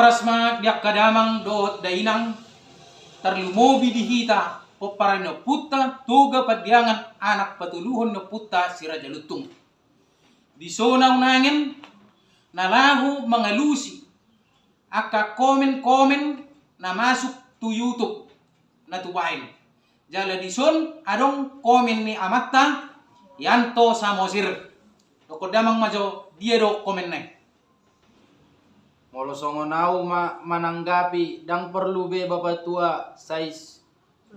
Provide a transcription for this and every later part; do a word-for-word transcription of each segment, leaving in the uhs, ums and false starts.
Horas ma di angka damang dohot dainang, tarlumobi di hita pomparan ni ompunta Toga Pandiangan, anak patoluhon ni ompunta si Raja Lontung. Dison ahu nangen na laho mangalusi angka komen-komen na masuk tu YouTube na tubaen. Jala dison adong komen ni amanta Yanto Samosir. Dokkon damang ma jo, dia do komenna i. Molo songon ahu ma mananggapi, ndang porlu be bapatua sai s-,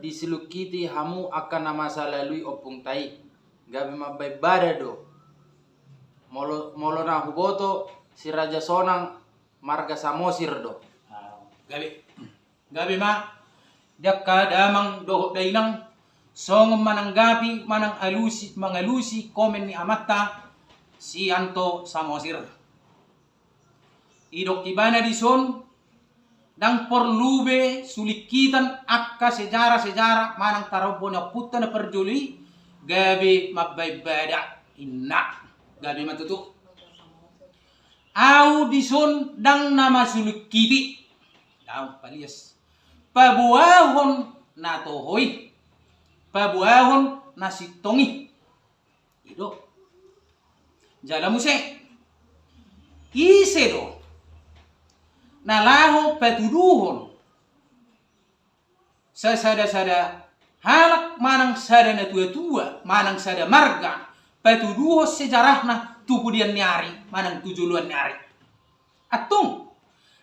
disilukiti hamu angka na masa lalu ni ompunta i. Gabe mambaen bada do. Molo, molo na huboto, si Raja Sonang marga Samosir do. Gabe. Gabe ma, di angka damang dohot dainang, songon mananggapi manang alusi, mangalusi komen ni amanta si Yanto Samosir. Didok ibana dison, ndang porlu be sulingkitan angka sejarah-sejarah manang tarombo ni ompunta na parjolo i, gabe mambaen bada, inna. Gabe ma tutu. Ahu dison ndang na masulingkiti. Daong palias. Paboahon na toho i. Paboahon na sintong i. I do. Jala muse. Ise do na laho patuduhon sasada-sada halak manang sada na tua-tua manang sada marga, patuduhon sejarahna tu pudian ni ari manang tu joloan ni ari. Antong,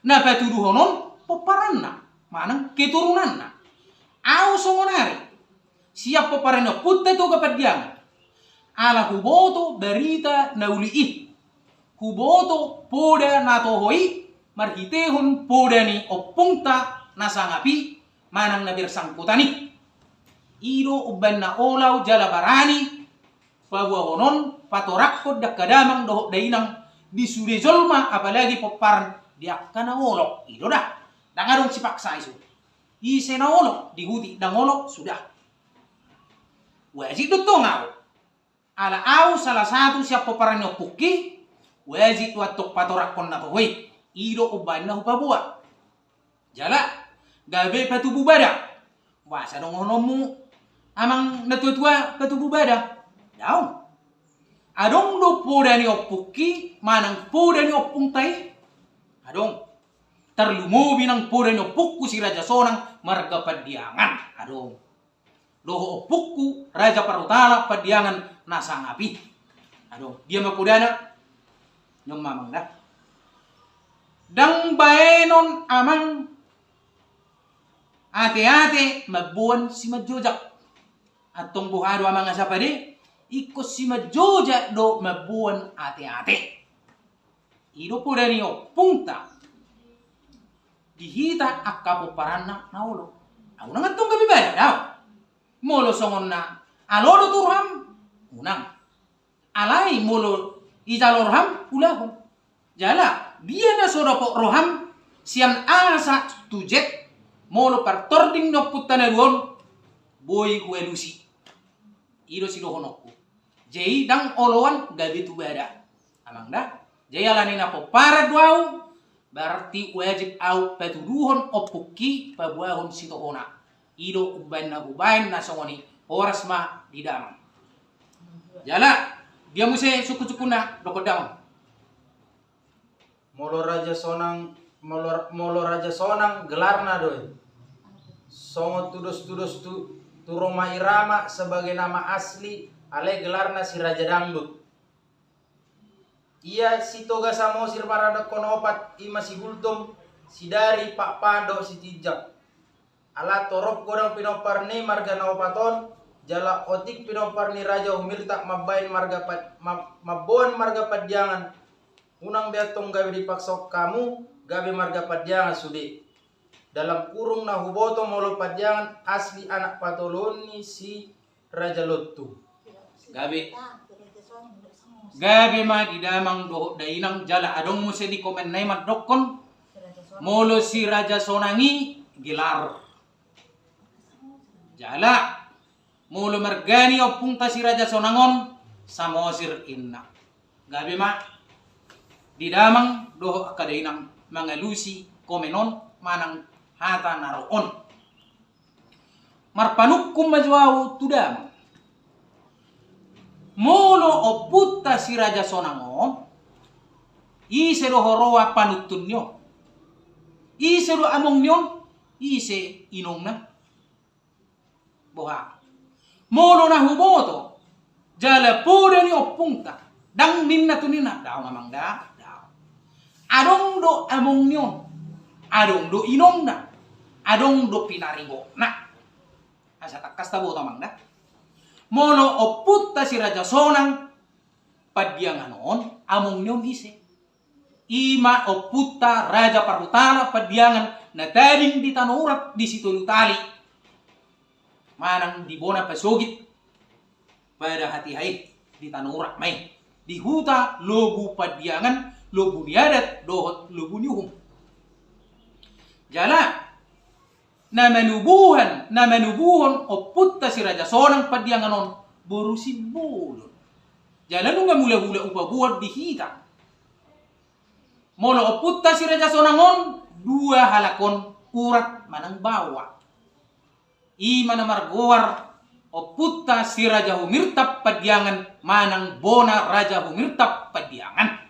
na patuduhon on pomparanna manang keturunanna. Ahu songon ari sian pomparan ni ompunta Toga Pandiangan. Ala huboto barita na uli i. Huboto poda na toho i marhitehon poda ni ompunta na sangap i manang na bersangkutan i. I do umbaen na olo ahu jala barani paboahon on, patoranghon di angka damang dohot dainang di sude jolma, apalagi pomparan di angka na olok. I do da. Ndang adong sipaksa i so. Ise na olok, dihuti, ndang olok, sudah. Wajib do tong ahu. Ala ahu salah satu sian pomparan ni ompungki, wajib do antong patoranghon na toho i. I do umbaen na hupaboa. Jala, gabe patubu bada. Boasa dohononmu, amang na tua-tua, patubu bada? Daong. Adong do poda ni ompungki manang poda ni ompungta i? Adong. Tarlumobi nang poda ni ompungku si Raja Sonang marga Pandiangan. Adong. Dohot ompungku Raja Parhutala Pandiangan na sangap i. Adong. Dia ma podana? Nion ma amang da. Ndang baenon amang ate-ate mamboan simanjojak. Antong boha do amang asa pade, ingkon simanjojak do mamboan ate-ate. I do poda ni ompungta di hita angka pomparanna na olo. Ahu unang antong gabe bada, daong. Molo songon na alo do tu roham, unang. Alai molo ijalo roham, ulahon. Jala, dia na so dapot roham sian A sa tu Z, molo partording ni ompunta na dua on, boi hualusi. I do sidohononku. Jadi ndang oloan gabe tu bada. Amang da. Jadi alani na pomparan do ahu, berarti wajib ahu patuduhon ompungki paboahon sitohona. I do umbaen na hubaen na songon i. Horas ma di damang. Jala, dia muse sungkun-sungkunna, dokkon damang. Molo Raja Sonang, molo, molo Raja Sonang gelarna do i. Songon tudos-tudos tu, tu Rhoma Irama sebagai nama asli, alai gelarna si Raja Dangdut. Ia si Toga Samosir maradophon opat, i ma si Gultom, si Dari, Pakpahan dohot si Tinjak. Ala torop godang pinompar ni marga na opat on, jala otik pinompar ni Raja Humirta mambaen marga Pad-, mam-, mamboan marga Pandiangan. Unang be antong gabe dipaksahon hamu gabe marga Pandiangan sude. Dalam kurung na huboto molo Pandiangan asli anak patoluhon ni si Raja Lontung. Gabe. Gabe ma di damang dohot dainang, jala adong muse di komenna i mandokkon, molo si Raja Sonang i gelar. Jala, molo marga ni ompungta si Raja Sonang on, Samosir inna. Gabe ma di damang dohot angka dainang mangalusi komen on manang hata na ro on. Marpanungkun ma jo ahu tu damang. Molo ompunta si Raja Sonang on, ise do huroha panuntun ni on? Ise do among ni on? Ise inongna? Boha? Molo na huboto, jala poda ni ompunta, ndang ninna tu ninna, daong amang da, daong. Adong do among ni on, adong do inongna, adong do pinaribotna. Asa tangkas taboto amang da. Molo ompunta si Raja Sonang Pandiangan on, among ni on ise? I ma ompunta Raja Parhutala Pandiangan na tading di Tano Urat di Sitolu Tali. Manang di bona pasogit pada hatiha i, di Tano Urat ma i. Di huta Lobu Pandiangan, lobu ni adat dohot lobu ni uhum. Jala na manubuhon, na manubuhon ompunta si Raja Sonang Pandiangan on boru Simbolon. Jala nunga mula-mula hupaboa di hita. Molo ompunta si Raja Sonang on, dua halak on urat manang baoa. I ma na margoar ompunta si Raja Humirtap Pandiangan manang bona Raja Humirtap Pandiangan.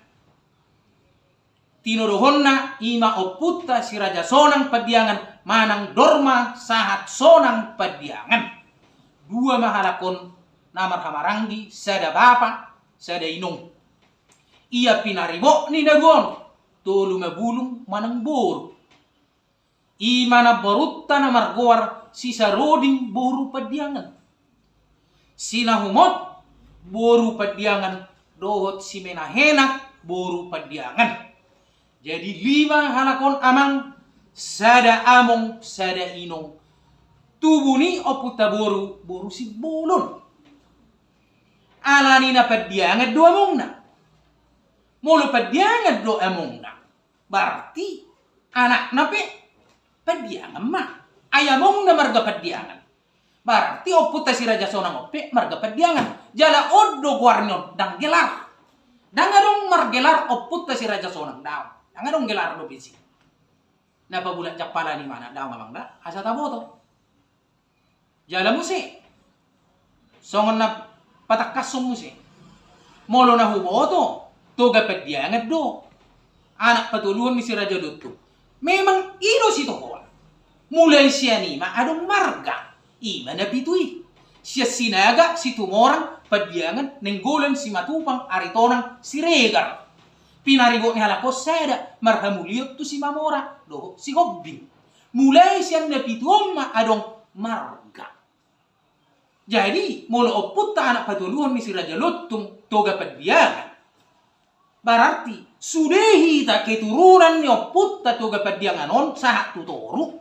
Tinodohonna i ma ompunta si Raja Sonang Pandiangan manang Dorma sahat Sonang Pandiangan. Dua ma halak on na marhahamaranggi, sada bapa, sada inong. Ia pinaribot ni na dua on, tolu ma bulung manang boru. I ma namborunta na margoar si Saroding boru Pandiangan, si Nahumot boru Pandiangan, dohot si Menahenak boru Pandiangan. Jadi lima halak on amang, sada among, sada inong. Tubu ni ompunta boru, boru Simbolon. Alani na Pandiangan do amongna. Molo Pandiangan do amongna, berarti anakna pe Pandiangan ma. Ai amongna marga Pandiangan, berarti ompunta si Raja Sonang on pe marga Pandiangan. Jala on do goar ni on, ndang gelar. Ndang adong margelar ompunta si Raja Sonang, daong. Ndang adong gelar do bisi. Na pabulat jampalan i mana, daong amang da, asa taboto. Jala muse, songon na patangkashon muse. Molo na huboto, Toga Pandiangan do anak patoluhon ni si Raja Lontung. Memang i do sitohona. Mulai sian i ma adong marga. I ma na pitu i. Sian Sinaga, Situmorang, Pandiangan, Nainggolan, Simatupang, Aritonang, Siregar. Pinaribot ni halak on sada, marhamulion tu Simamora dohot Sihombing. Mulai sian na pitu on ma adong marga. Jadi molo ompunta anak patoluhon ni si Raja Lontung Toga Pandiangan, berarti sude hita keturunan ni ompunta Toga Pandiangan on sahat tu toru,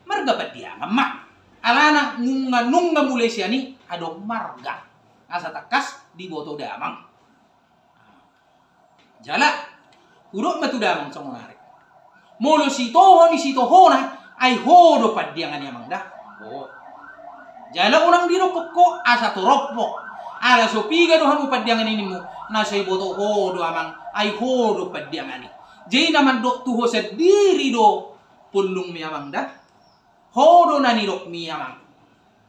marga Pandiangan ma. Alana nunga, nunga mulai sian i adong marga. Asa tangkas diboto damang. Jala hudok ma tu damang songon ari. Molo sitoho ni sitohona, ai ho do Pandiangan i amang da. Ho. Jala unang didokkon ho asa torop ho. Ala so piga do hamu Pandiangan i nimmu, na so diboto ho do amang, ai ho do Pandiangan i. Jadi na mandok tu ho sandiri do pollungmi amang da. Ho do na nidokmi amang.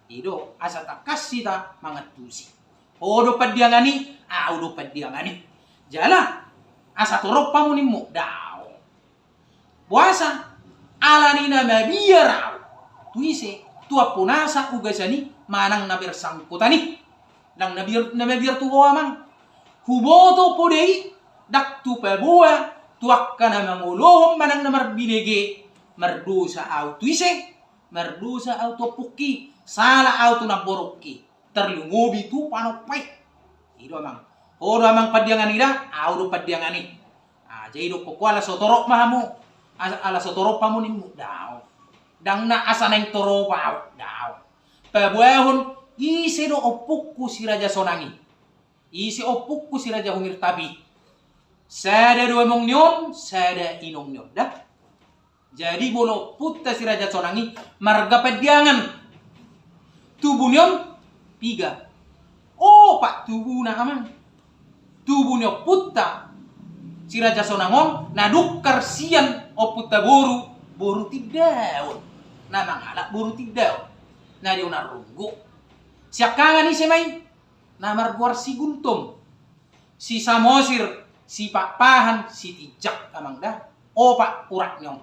I do asa tangkas hita mangantusi. Ho do Pandiangan i, ahu do Pandiangan i. Jala asa torop hamu nimmu, daong. Boasa? Alani na mabiar ahu tu ise, tu ampunasa ugasan i manang na bersangkutan i. Ndang na mabiar, na mabiar tu ho amang. Huboto poda i, ndang tu paboa tu angka na mangolohon manang na marbinege. Mardosa ahu tu ise? Mardosa ahu tu ompungki, sala ahu tu namborungki, tarlumobi tu panompa i. I do amang. Ho do amang Pandiangan i da, ahu do Pandiangan i. Ah, jadi dokkon ho ala so torop ma hamu. Ala, ala so torop hamu nimmu, daong. Ndang na asa naeng torop ahu, daong. Paboahon ise do ompungku si Raja Sonang i. Ise ompungku si Raja Humirtap i. Sada do among ni on, sada inong ni on da. Jadi molo ompunta si Raja Sonang i marga Pandiangan. Tubu ni on piga? Opat tubuna amang. Tubu ni ompunta si Raja Sonang on na dungkar sian Ompunta boru, boru Tindaon. Na mangalap boru Tindaon. Na di unang runggu. Siangkangan ise ma i? Na margoar si Gultom, si Samosir, si Pakpahan, si Tinjak, amang da. Opat uratna on.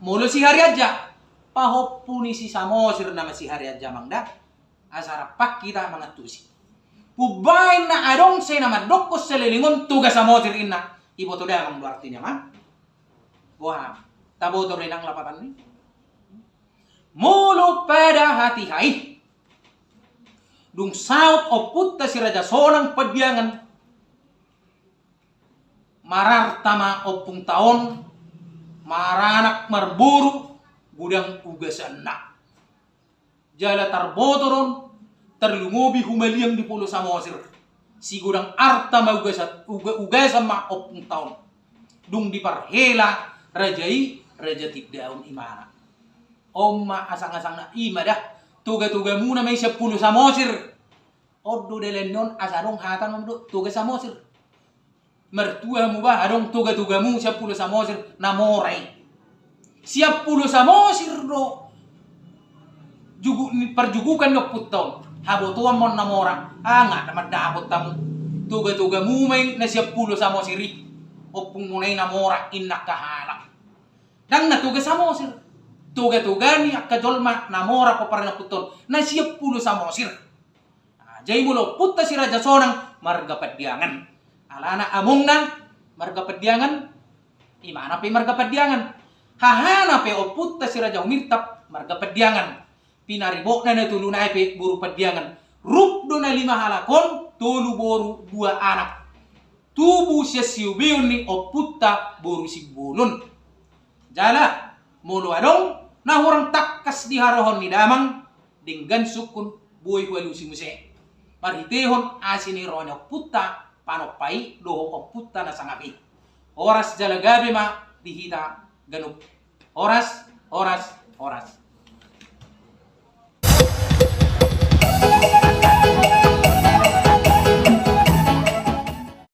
Molo si Harianja, pahompu ni si Samosir nama si Harianja, amang da. Asa rap hita mangantusi. Umbaen na adong sai na mandokkon saleleng on Toga Samosir inna. Iboto damang do artina, amang? Boha, taboto do inang lapatan ni? Molo pada hatiha i, dung saut ompunta si Raja Sonang Pandiangan, mararta ma ompungta on, maranak marboru, godang ugasanna. Jala tarboto do on, tarlumobi humaliang di Pulo Samosir. Sigodang arta ma ugasan, uga-, ugasan ma ompungta on. Dung diparhela raja i, Raja Tindaon imana. On ma asang-asangna, i ma da, toga-togamuna ma i sian Pulo Samosir. On do dalan ni on, asa adong hata on do, Toga Samosir. Martua hamu ba, adong toga-togamu sian Pulo Samosir, na mora i. Sian Pulo Samosir do jugu-, parjugukan ni ompunta on. Habotoan ma on na mora, nga na mandapot hamu. Toga-togamu ma i na sian Pulo Samosir i. Ompungmuna i na mora, inna angka halak. Ndang na Toga Samosir. Toga-toga ni angka jolma na mora pomparan ni ompunta on, na sian Pulo Samosir. Nah, jadi molo ompunta si Raja Sonang marga Pandiangan. Alana amongna marga Pandiangan, imana pe marga Pandiangan. Hahana pe ompunta si Raja Humirtap marga Pandiangan. Pinaribotna na tolu nai pe boru Pandiangan. Rup do na lima halak on, tolu boru dua anak. Tubu sian siubeon ni ompunta boru Simbolon. Jala, molo adong na hurang tangkas di harohon ni damang, denggan sungkun boi hualusi muse. Marhitehon asi ni roha ni ompunta panompa i dohot ompunta na sangap i. Horas jala gabe ma di hita ganup. Horas, horas, horas.